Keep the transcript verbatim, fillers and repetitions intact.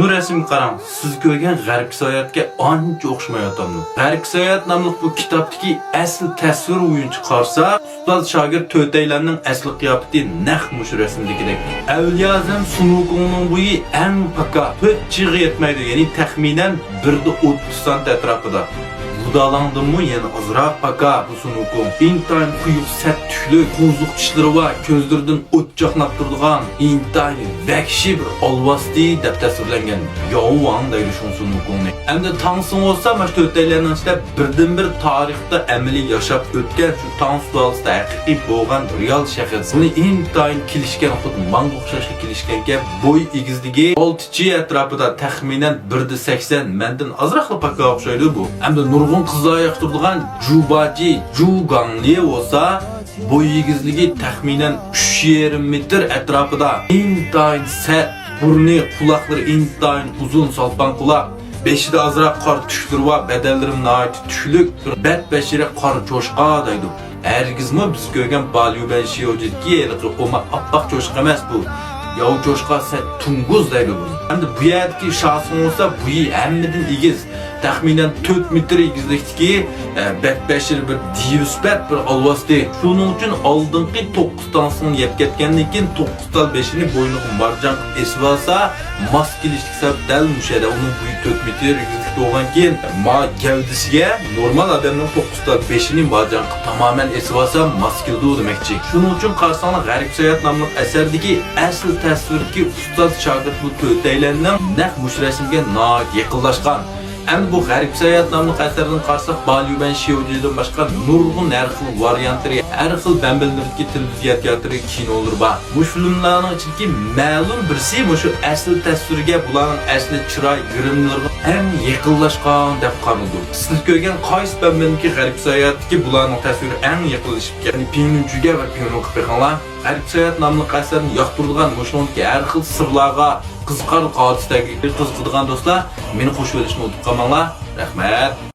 بۇ رەسىمگە قاراڭ، سىز كۆرگەن غەربكە ساياھەتكە ئانچە ئوخشىمايۋاتامدۇ؟ غەربكە ساياھەت ناملىق بۇ كىتابتىكى ئەسلى تەسۋىر بويىچە قارىساق، ئۇستاز شاگىرت تۆتەيلەننىڭ ئەسلى قىياپىتى نەق مۇشۇ رەسىمدىكىدەك. ئەۋلىيا ئەزەم سۇن ۋۇكۇڭنىڭ بويى ئەڭ پاكا تۆت چىغا يەتمەيدۇ، يەنى تەخمىنەن بىر دە ئوتتۇز سانت ئەتراپىدا. ۋۇدالاڭدىنمۇ يەنە ئازراق پاكا بۇ سۇن ۋۇكۇڭ. ئىنتايىن قويۇق سەت تۈكلۈك، قوزۇق چىشلىرى بار، كۆزلىرىدىن ئوت چاقناپ تۇرىدىغان، ئىنتايىن ۋەھشىي بىر ئالۋاستى دەپ تەسۋىرلەنگەن ياۋ ۋاڭ دەيدۇ شۇڭ سۇن ۋۇكۇڭنى. ئەمدى تاڭ سىڭ بولسا مانا شۇ تۆتەيلەننىڭ ئىچىدە بىردىنبىر تارىختا ئەمەلىي ياشاپ ئۆتكەن، شۇ تاڭ سۇلالىسىدا ھەقىقىي بولغان رېئال شەخس. بۇنى ئىنتايىن كېلىشكەن، خۇددى ماڭا ئوخشاشلا كېلىشكەنكەن. بوي ئېگىزلىكى ئالتە چى ئەتراپىدا، تەخمىنەن بىر دە سەكسەن، مەندىن ئازراقلا پاكا ئوخشايدۇ بۇ. ئەمدى نۇرغۇن قىزلار ياقتۇرىدىغان جۇباجى جۇگاڭلى بولسا، بوي ئېگىزلىكى تەخمىنەن ئۈچ يېرىم مېتىر ئەتراپىدا، ئىنتايىن سەت، بۇرنى، قۇلاقلىرى ئىنتايىن ئۇزۇن، سالپاڭ قۇلاق، بېشىدا ئازراق قارا تۈكلىرى بار، بەدەنلىرىمۇ ناھايىتى تۈكلۈك، بىر بەت بەشىرەك قارا چوشقا دەيدۇ. ھەرگىزمۇ بىز كۆرگەن باليۇبەن شيوجىدىكى ھېلىقى ئوماق ئاپئاق چوشقا ئەمەس بۇ. ياۋ چوشقا سەت تۇڭگۇز دەيدۇ بۇنى. ئەمدى بۇ يەردىكى شاسىڭ بولسا بويى ھەممىدىن ئېگىز. تەخمىنەن تۆت مېتىر ئېگىزلىكتىكى، ئە، بەت بەشىرى بىر دىۋىسپەت بىر ئالۋاستى. شۇنىڭ ئۈچۈن ئالدىنقى توققۇز تاڭ سىڭنى يەپ كەتكەندىن كېيىن توققۇز تال بېشىنى بوينىغا مارجان قىلىپ ئېسىۋالسا، ماس كېلىشلىك سەۋەب دەل مۇشۇ يەردە. ئۇنىڭ بويى تۆت مېتىر ئېگىزلىكتە بولغانكىن، ما گەۋدىسىگە نورمال ئادەمنىڭ توققۇز تال بېشىنى مارجان قىلىپ تامامەن ئېسىۋالسا ماس كېلىدۇ دېمەكچى. شۇنىڭ ئۈچۈن قارىساڭلار، غەربكە ساياھەت ناملىق ئەسەردىكى ئەسلى تەسۋىردىكى ئۇستاز شاگىرت بۇ تۆتەيلەننىڭ نەق مۇشۇ رەسىمگە ناھايىتى يېقىنلاشقان. ئەمدى بۇ غەربكە ساياھەت ناملىق ئەسەردىن قارىساق، باليۇبەن شيوجىدىن باشقا نۇرغۇن ھەر خىل ۋارىيانتلىرى، ھەر خىل بەنبىلىرىدىكى تېلېۋىزىيە تىياتىرى، كىنولىرى بار. مۇشۇ فىلىملارنىڭ ئىچىدىكى مەلۇم بىرسى مۇشۇ ئەسلى تەسۋىرگە، بۇلارنىڭ ئەسلى چىراي گىرىملىرىغا ئەڭ يېقىنلاشقان دەپ قارىلىدۇ. سىز كۆرگەن قايسى بەنبىلىدىكى غەربكە ساياھەتتىكى بۇلارنىڭ تەسۋىرى ئەڭ يېقىنلىشىپ كەتكەن؟ پىڭلۈنچۈگە بىر پىڭلۇن قىلىپ بېقىڭلار. غەربكە ساياھەت ناملىق ئەسەرنى ياقتۇرىدىغان، مۇشۇنىڭدىكى ھەر خىل سىرلارغا، قىزىقارلىق ھادىسىلەرگە قىزىقىدىغان دوستلار مېنى قوشۇۋېلىشنى ئۇنتۇپ قالماڭلار. رەھمەت.